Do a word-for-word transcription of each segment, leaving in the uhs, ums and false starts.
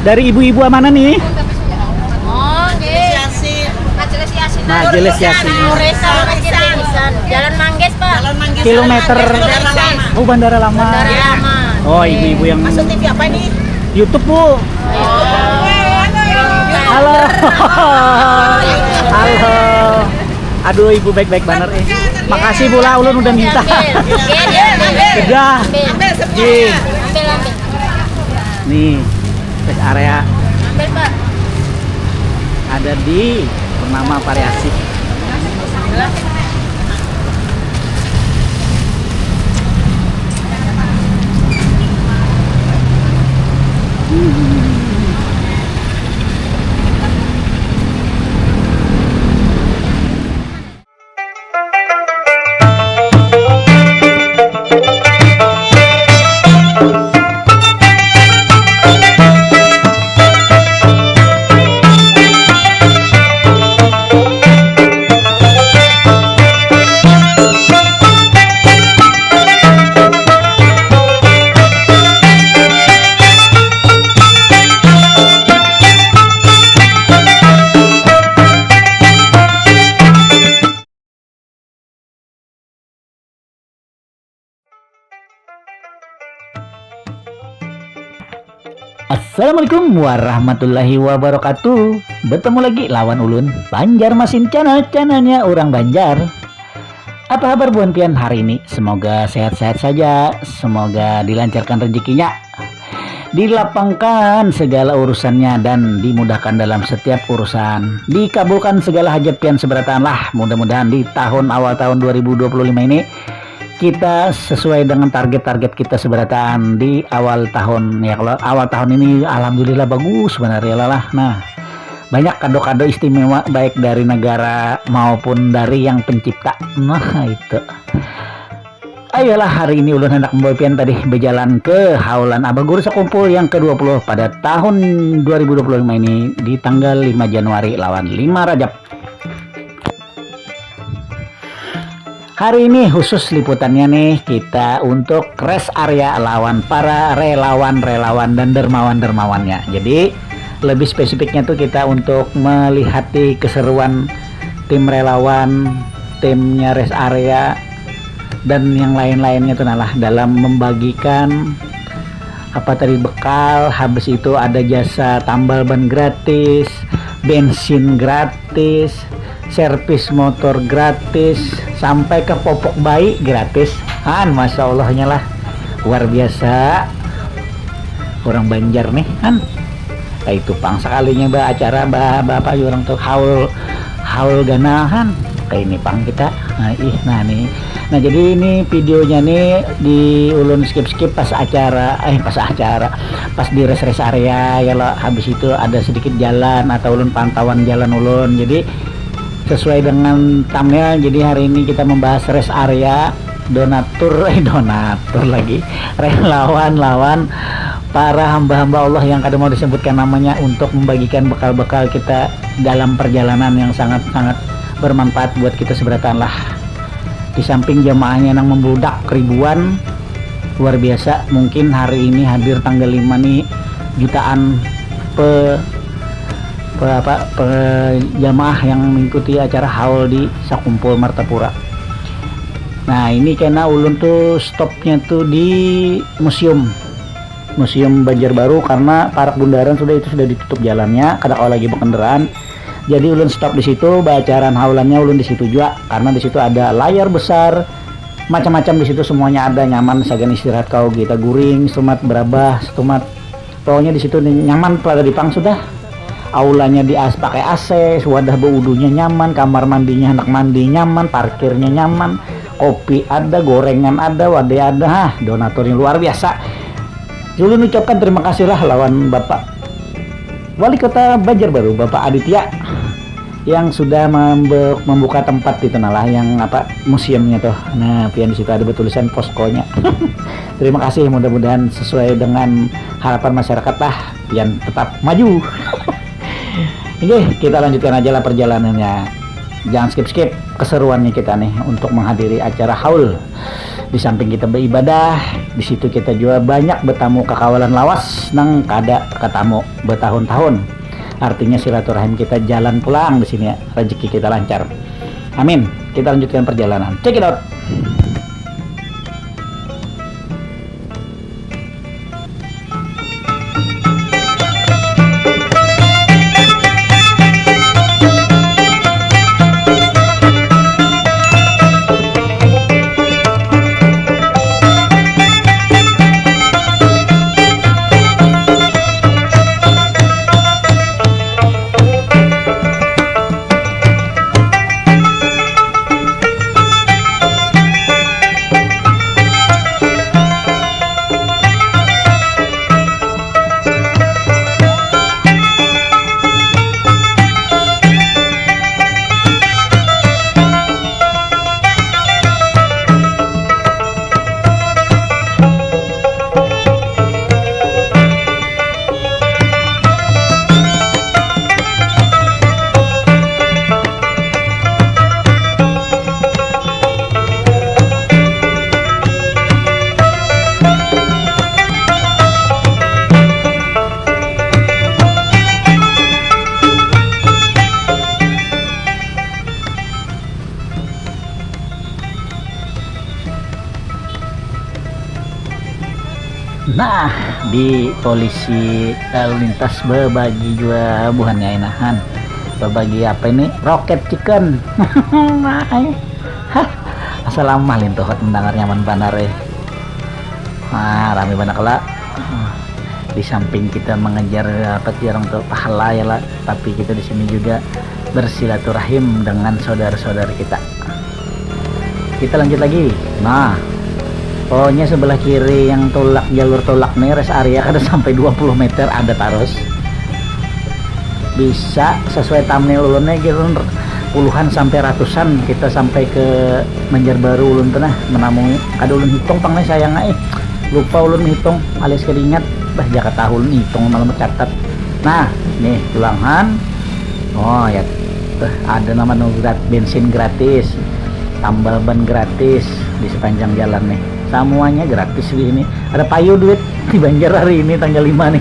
Dari ibu-ibu mana nih? Oh, nggih. Majelis Yasin. Majelis Yasin. Jalan Manggis, Pak. Kilometer. Oh, Bandara Lama. Bandara Lama. Oh, ibu-ibu yang Masuk T V apa ini? YouTube, Bu. Halo. Halo. Aduh, ibu baik-baik banget eh. Makasih, Bu, lah, ulun udah minta. Nggih, nggih, ambil. Udah. Ambil. Ambil semua. Nggih. Ambil, ambil. Nih, rest area Ambil, Pak. Ada di Purnama Variasi. Assalamualaikum warahmatullahi wabarakatuh. Bertemu lagi lawan ulun Banjarmasin Channel, channelnya orang Banjar. Apa kabar buan pian hari ini? Semoga sehat-sehat saja, semoga dilancarkan rezekinya, dilapangkan segala urusannya dan dimudahkan dalam setiap urusan, dikabulkan segala hajat pian seberataan lah. Mudah-mudahan di tahun awal tahun dua ribu dua puluh lima ini kita sesuai dengan target-target kita seberataan di awal tahun ya. Kalau awal tahun ini alhamdulillah bagus benar ya lah. Nah, banyak kado-kado istimewa baik dari negara maupun dari yang pencipta. Nah, itu. Ayolah, hari ini ulun hendak membawa pian tadi berjalan ke haulan Abah Guru Sakumpul yang kedua puluh pada tahun dua ribu dua puluh lima ini di tanggal lima Januari lawan lima Rajab. Hari ini khusus liputannya nih kita untuk rest area lawan para relawan-relawan dan dermawan-dermawannya. Jadi lebih spesifiknya tuh kita untuk melihat di keseruan tim relawan, timnya rest area dan yang lain-lainnya tuh nah lah dalam membagikan apa tadi bekal, habis itu ada jasa tambal ban gratis, bensin gratis, servis motor gratis, sampai ke popok bayi gratis. Han, masya Allahnya lah, luar biasa orang Banjar nih, Han. Kayak itu pang sekalinya ba acara ba, ba apa orang tuh haul haul ganal, Han. Kayak ini pang kita. Nah, ih, nah nih. Nah, jadi ini videonya nih di ulun skip-skip pas acara, eh pas acara, pas di rest-rest area ya lo. Habis itu ada sedikit jalan atau ulun pantauan jalan ulun. Jadi sesuai dengan thumbnail, jadi hari ini kita membahas rest area donatur, eh donatur lagi, relawan lawan para hamba-hamba Allah yang kada mau disebutkan namanya untuk membagikan bekal-bekal kita dalam perjalanan yang sangat-sangat bermanfaat buat kita seberataan lah. Di samping jamaahnya yang membludak ribuan, luar biasa, mungkin hari ini hadir tanggal lima nih jutaan pe, pe apa pe, jamaah yang mengikuti acara haul di Sakumpul Martapura. Nah, ini kena ulun tuh stopnya tuh di museum museum Banjarbaru karena parak bundaran sudah itu sudah ditutup jalannya, kada kawa lagi berkendaraan. Jadi ulun stop di situ, baacaran haulannya ulun di situ juga karena di situ ada layar besar, macam-macam di situ semuanya ada, nyaman sagan istirahat kau kita guring setumat berabah setumat. Pokoknya di situ nyaman pada dipang sudah. Aulanya di as pakai A C, wadah beudunya nyaman, kamar mandinya hendak mandi nyaman, parkirnya nyaman, kopi ada, gorengan ada, wadai ada, hah, donaturnya luar biasa. Ulun ucapkan terima kasih lah lawan Bapak Wali Kota Banjarbaru, Bapak Aditya yang sudah membe- membuka tempat itu nah lah yang apa museumnya tuh. Nah, pian di situ ada bertulisan poskonya. Terima kasih, mudah-mudahan sesuai dengan harapan masyarakat lah, pian tetap maju. Oke, kita lanjutkan aja lah perjalanannya. Jangan skip-skip keseruannya kita nih untuk menghadiri acara haul. Di samping kita beribadah, di situ kita juga banyak bertamu kakawalan lawas nang kada ketemu bertahun-tahun. Artinya silaturahim kita jalan pulang di sini ya, rezeki kita lancar. Amin. Kita lanjutkan perjalanan. Check it out. Nah, di polisi lalu lintas berbagi juga buhannya inahan. Berbagi apa ini? Rocket chicken. Nah, eh. Hah, asal lama lintuhot mendengar nyaman banar eh. Nah, rame banget lah. Di samping kita mengejar apa sih orang tuh pahala ya lah, tapi kita di sini juga bersilaturahim dengan saudara-saudara kita. Kita lanjut lagi. Nah, pokoknya sebelah kiri yang tulak, jalur tulak nih, rest area kada sampai dua puluh meter ada tarus. Bisa sesuai thumbnail ulun nih, gitu, puluhan sampai ratusan kita sampai ke Banjarbaru ulun tuh nah menamui. Kada ulun hitung pang nih sayang eh. Lupa ulun hitung, alias kada ingat. Bah, jaka tahu ulun hitung malah mencatat. Nah, nih tulangan. Oh ya, tuh ada nama nu grat-, bensin gratis, tambal ban gratis di sepanjang jalan nih. Semuanya gratis di sini. Ada payu duit di Banjar hari ini tanggal lima nih.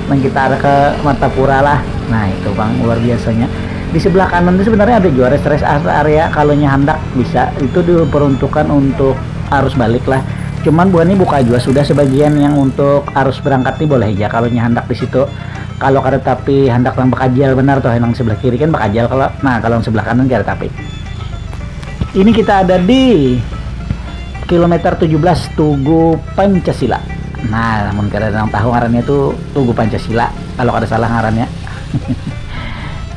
Nang kita arah ke Martapura lah. Nah, itu bang luar biasanya. Di sebelah kanan itu sebenarnya ada juga rest rest area, kalau nya handak bisa. Itu diperuntukkan untuk arus balik lah. Cuman buhan ini buka juga sudah sebagian yang untuk arus berangkat nih, boleh aja kalau nya handak di situ. Kalau kada tapi handak nang bakajal benar tuh, nang sebelah kiri kan bakajal kalau, nah, kalau yang sebelah kanan kada tapi. Ini kita ada di kilometer tujuh belas Tugu Pancasila. Nah, namun kada ada yang tahu ngarannya tuh Tugu Pancasila kalau kada salah ngarannya.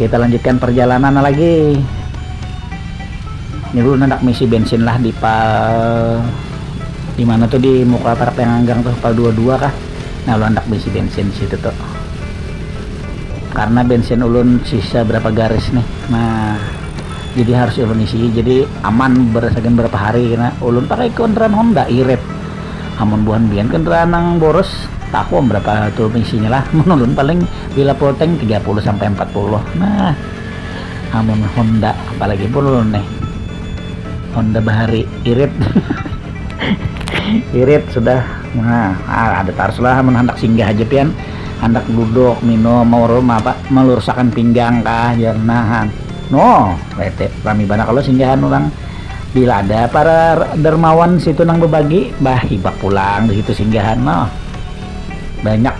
Kita lanjutkan perjalanan lagi. Ini dulu hendak misi bensin lah di pal, di mana tuh, di muka parak yang anggang tuh, pal dua dua kah. Nah, lu hendak misi bensin di situ tuh, karena bensin ulun sisa berapa garis nih. Nah, jadi harus ulun isi, jadi aman berdasarkan berapa hari. Karena ulun pakai kendaraan Honda irit. Amun buhan bian kendaraan yang boros, tahu berapa tuh isinya lah. Menurun paling bila full tank tiga puluh sampai empat puluh. Nah, amun Honda, apalagi pun ulun nih, Honda bahari irit. Irit sudah. Nah, ah, ada tarus lah, amun handak singgah aja pian, handak duduk minum, mau apa, melurusakan pinggang kah, jar nahan. No, rete rami banyak kalau singgahan orang. Bila ada para dermawan situ nang berbagi, bah, hibak pulang di situ singgahan, no. Banyak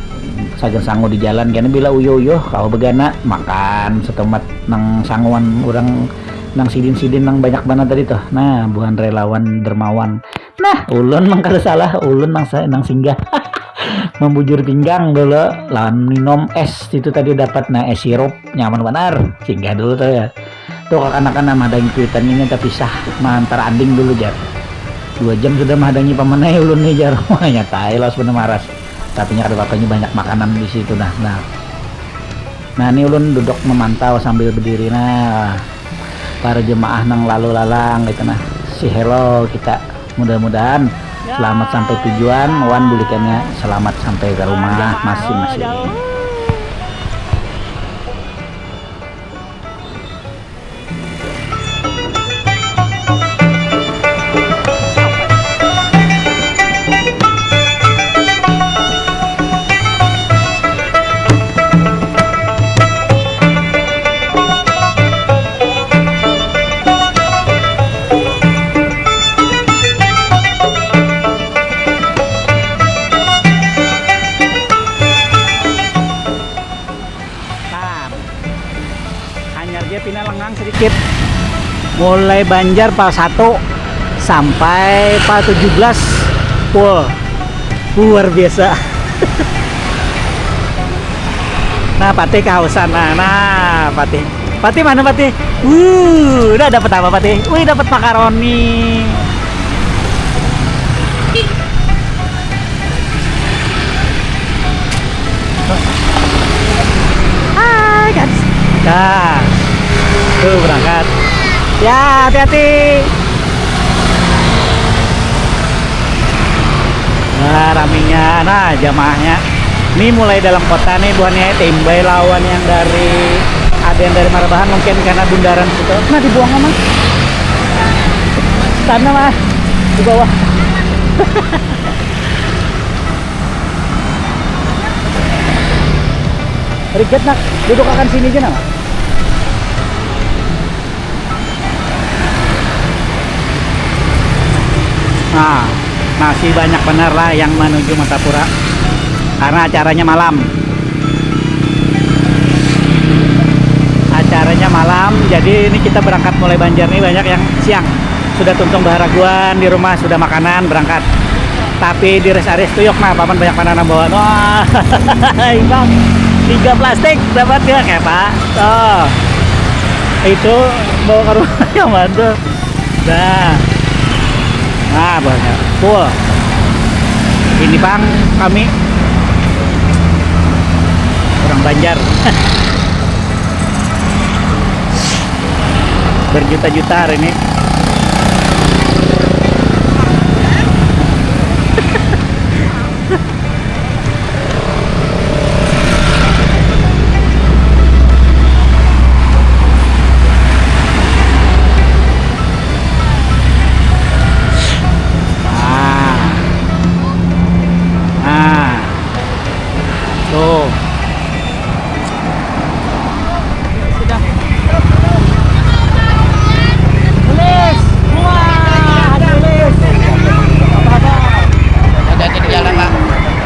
sagan sangu di jalan kena, bila uyuh-uyuh kawa begana makan setempat nang sanguan orang, nang sidin-sidin nang banyak banget tadi tuh. Nah, buhan relawan dermawan. Nah, ulun nang kada salah, ulun nang sa-, nang singgah. Membujur pinggang dulu lawan minum es itu tadi dapat, nah, es sirup. Nyaman banar, singgah dulu tuh ya. Tuh kakanakan nah mahadangi kuitan ini, tapi sah maantar ading dulu, jar. Dua jam sudah mahadangi pamanai ulun nih, jar. Wah, nyatai lawas bener maras. Tapi nya kada apa-apa, ini banyak makanan di situ nah. Nah. Nah, ini ulun duduk memantau sambil berdiri. Nah, para jemaah nang lalu lalang gitu nah. Si hello kita. Mudah-mudahan selamat sampai tujuan, wan bulikannya selamat sampai ke rumah masing-masing. Dia pina lengang sedikit. Mulai Banjar pal satu sampai pal tujuh belas full. Luar biasa. Nah, Patih kehausan. Nah, nah, Patih. Patih mana, Patih? Wuh, udah dapat apa, Patih? Wih, dapat makaroni. Hai, guys. Nah, tuh berangkat. Ya, hati-hati. Nah, raminya. Nah, jamaahnya. Ini mulai dalam kota nih, buhannya timbai lawan yang dari, ada yang dari Marbahan mungkin karena bundaran situ. Nah, dibuang sama. Sana mah di bawah. Riget nak, duduk akan sini aja nak. Nah, masih banyak benar lah yang menuju Martapura karena acaranya malam. Acaranya malam, jadi ini kita berangkat mulai Banjar nih, banyak yang siang. Sudah tuntung baharaguan di rumah, sudah makanan, berangkat. Tapi di rest area tuyok nah, paman banyak mana nang bawaan. Wah, bang, tiga plastik dapat ya, kayak Pak. Oh, itu bawa ke rumah yang mana? Dah. Nah, banyak. Full. Ini, Bang, kami orang Banjar. Berjuta-juta hari ini. Ah. Ah. Tuh. Sudah. Tulis. Wah, ada tulis. Apa-apa? Hati-hati di jalan, Pak.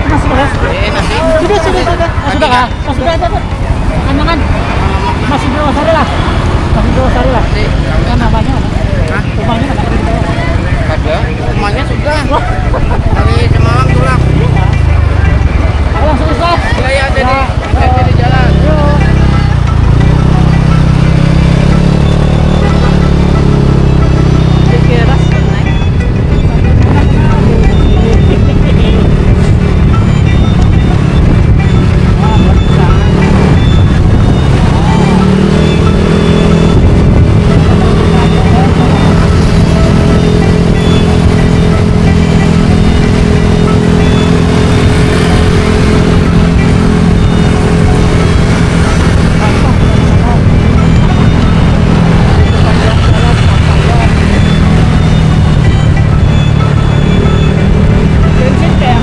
Mas, sudah. Eh, nanti. Sudah, sudah, sudah. Ah, sudah kah? Ah, sudah, sudah. Jangan. Masih di Losari lah. Masih di Losari lah. Masih. Kan namanya apa? Hah? Rumahnya apa? Ada. Rumahnya sudah. Wah. Dari Semarang pulang. Langsung, Ustaz. Iya, iya, jadi. Ya. Hati-hati di jalan. Yo. Dikira seneng. Bensin kayak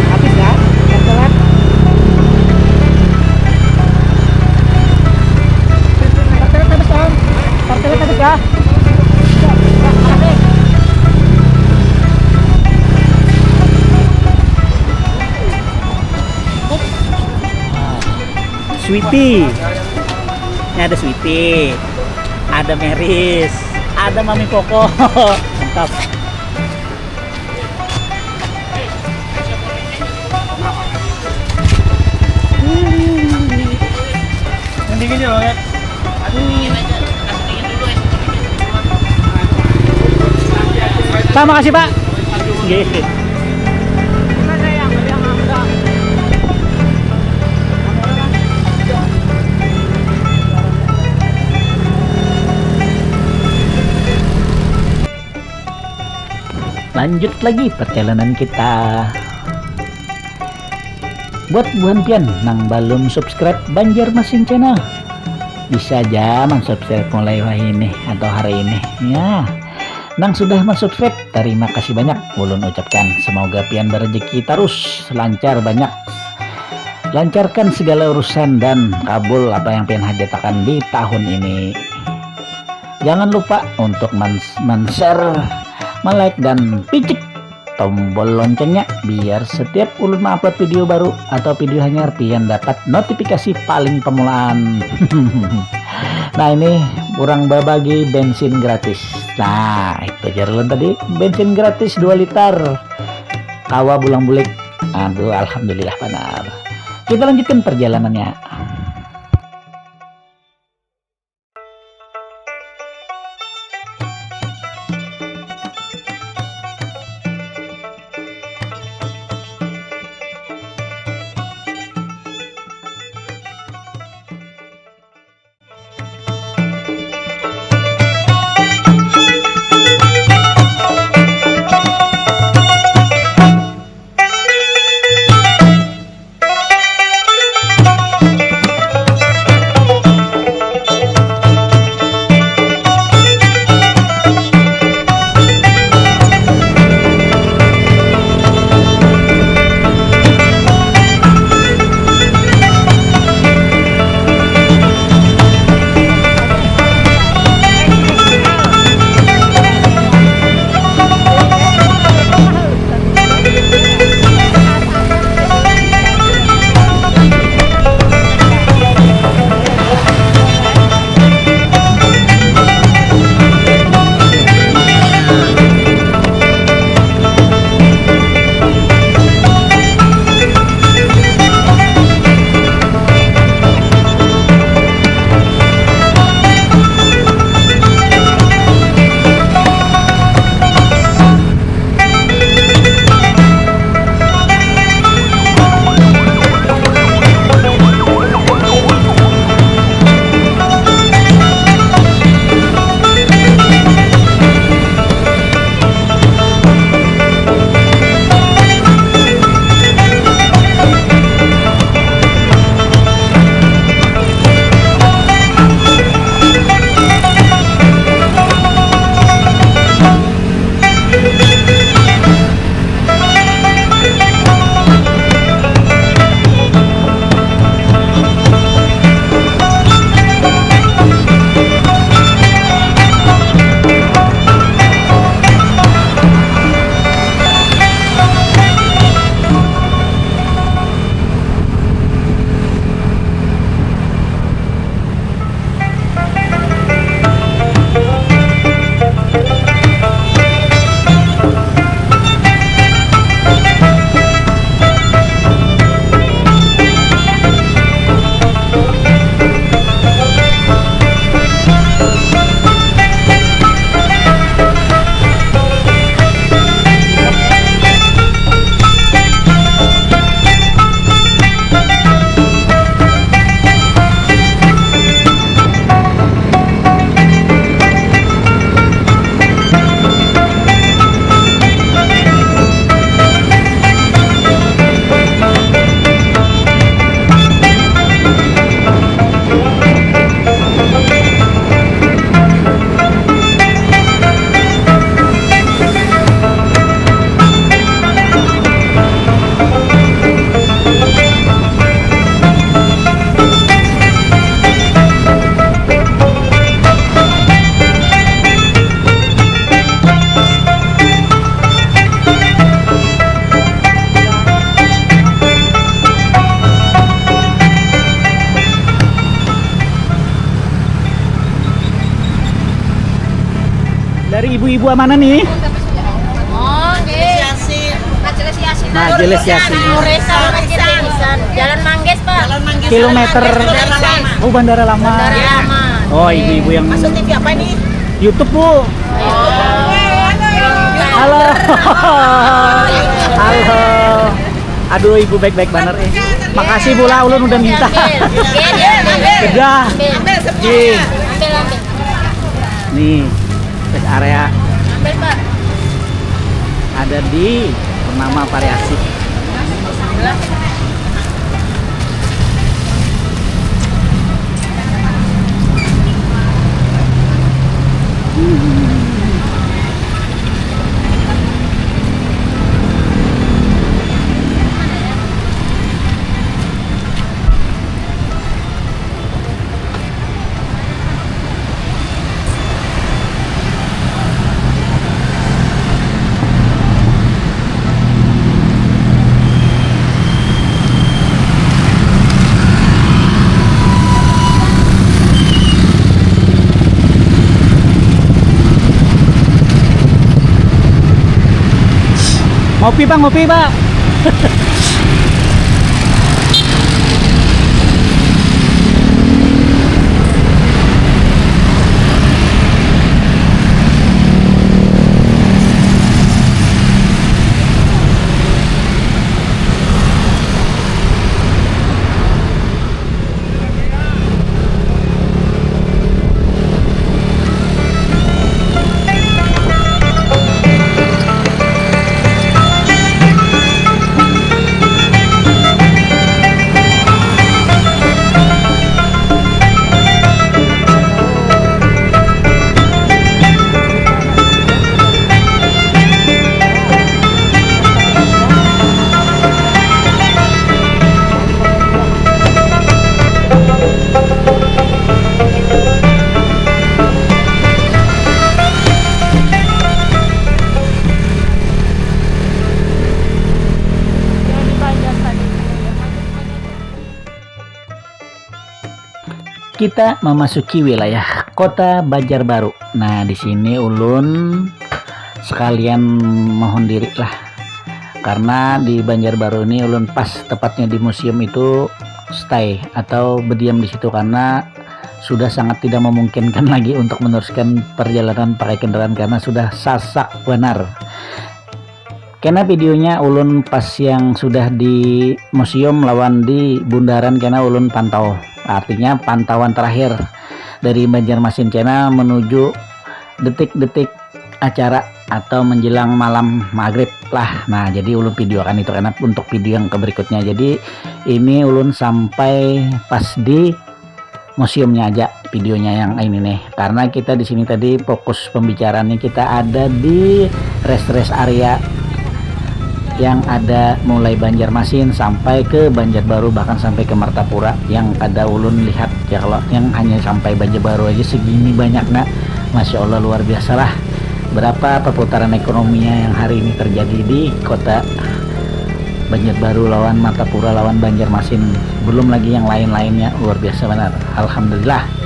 habis ya, telat. Partai habis, Bang. Partai habis ya. Sweetie. Ini ada Sweetie. Ada Meris. Ada Mami Koko. Mantap. Yang dingin ya, Bang, ya? Pak, makasih, Pak. Nggih. Lanjut lagi perjalanan kita. Buat buhan pian nang balum subscribe Banjarmasin Channel, bisa ja mansubscribe mulai wahini atau hari ini. Ya, nang sudah mansubscribe, tarima kasih banyak ulun ucapkan. Semoga pian barejeki tarus, lancar banyak. Lancarkan segala urusan dan kabul apa yang pian hajatakan di tahun ini. Jangan lupa untuk men-, men-share, me-like, dan picik tombol loncengnya, biar setiap ulun mengupload video baru atau video hanyar, pian dapat notifikasi paling pemulaan. Nah, ini orang babagi bensin gratis. Nah, itu jar ulun tadi, bensin gratis dua liter. Kawa bulang bulik. Aduh, alhamdulillah banar. Kita lanjutkan perjalanannya. Dari ibu-ibu mana nih? Oh, nggih. Majelis Yasin. Majelis Yasin. Jalan Manggis, Pak. Jalan Manggis. Kilometer. Bandara Lama. Oh, Bandara Lama. Oh, ibu-ibu yang Masuk T V apa ini? YouTube, Bu. Halo. Halo. Aduh, ibu baik-baik banar, eh. Makasih, Bu, lah, ulun udah minta. Ambil. Ambil, ambil. Udah. Ambil. Ambil semuanya. Nih, rest area. Ambil, Pak. Ada di bernama Variasi. Ngopi, Pak, ngopi, Pak. Kita memasuki wilayah Kota Banjarbaru. Nah, di sini ulun sekalian mohon diri lah. Karena di Banjarbaru ini ulun pas tepatnya di museum itu stay atau berdiam di situ karena sudah sangat tidak memungkinkan lagi untuk meneruskan perjalanan pakai kendaraan karena sudah sasak benar. Kena videonya ulun pas yang sudah di museum lawan di bundaran kena ulun pantau. Artinya pantauan terakhir dari Banjarmasin kena menuju detik-detik acara atau menjelang malam maghrib lah. Nah, jadi ulun videokan itu kena untuk video yang ke berikutnya. Jadi ini ulun sampai pas di museumnya aja videonya yang ini nih. Karena kita di sini tadi fokus pembicaraannya kita ada di rest rest area yang ada mulai Banjarmasin sampai ke Banjarbaru bahkan sampai ke Martapura yang kada ulun lihat ya kalau yang hanya sampai Banjarbaru aja segini banyaknya. Masya Allah luar biasa lah. Berapa perputaran ekonominya yang hari ini terjadi di kota Banjarbaru lawan Martapura lawan Banjarmasin, belum lagi yang lain-lainnya, luar biasa benar. Alhamdulillah.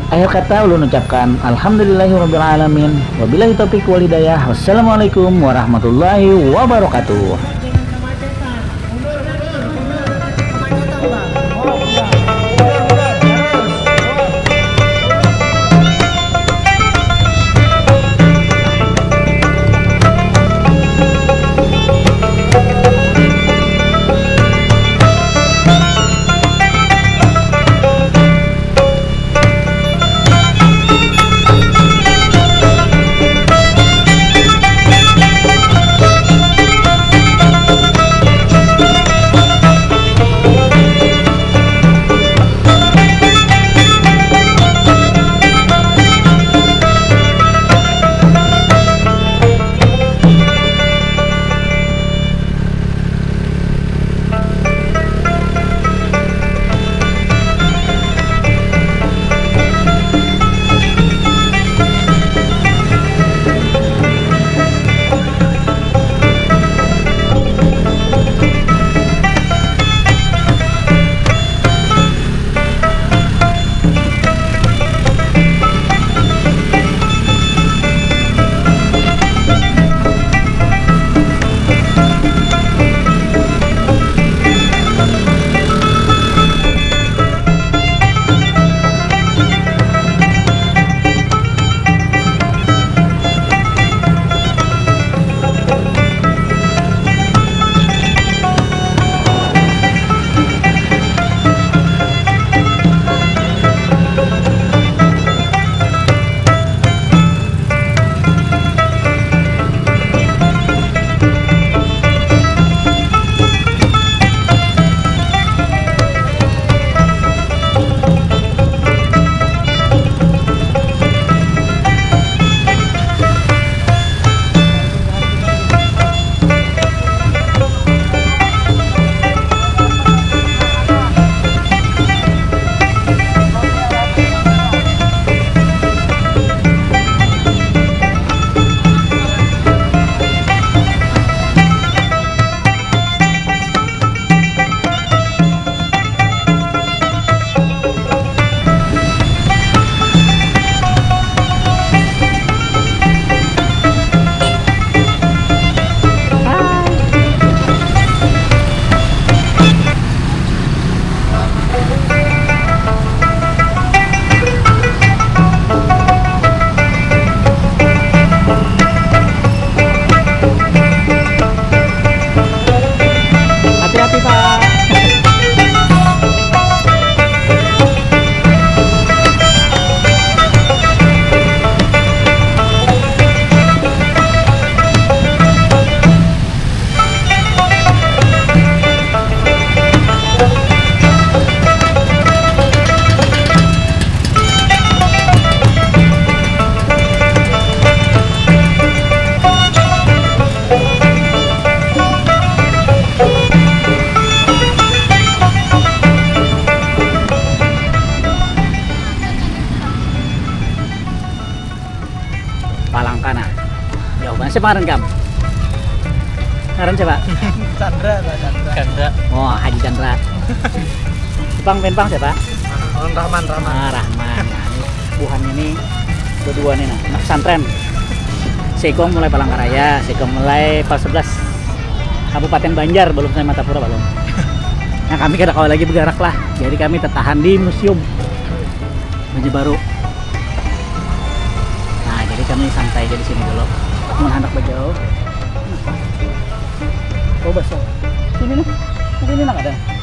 Akhir kata ulun ucapkan alhamdulillahirabbil alamin. Wabillahi taufiq wal hidayah. Wassalamualaikum warahmatullahi wabarakatuh. Siapa ngaran kam? Ngaran siapa? Chandra lah, Chandra. Chandra. Oh, Haji Chandra. Pang, pian pang siapa? Rahman, Rahman. Ah, Rahman. Nah, ini buhannya nih berdua nih, nah, anak pesantren. Seikung mulai Palangkaraya, seikung mulai Pal sebelas. Kabupaten Banjar, belum sampai Martapura, belum. Nah, kami kada kawa lagi bergerak lah. Jadi kami tertahan di museum Banjarbaru. Nah, jadi kami santai aja di sini dulu. Mun handak bajauh. Oh, basah. Sini nih. Sini nih ada.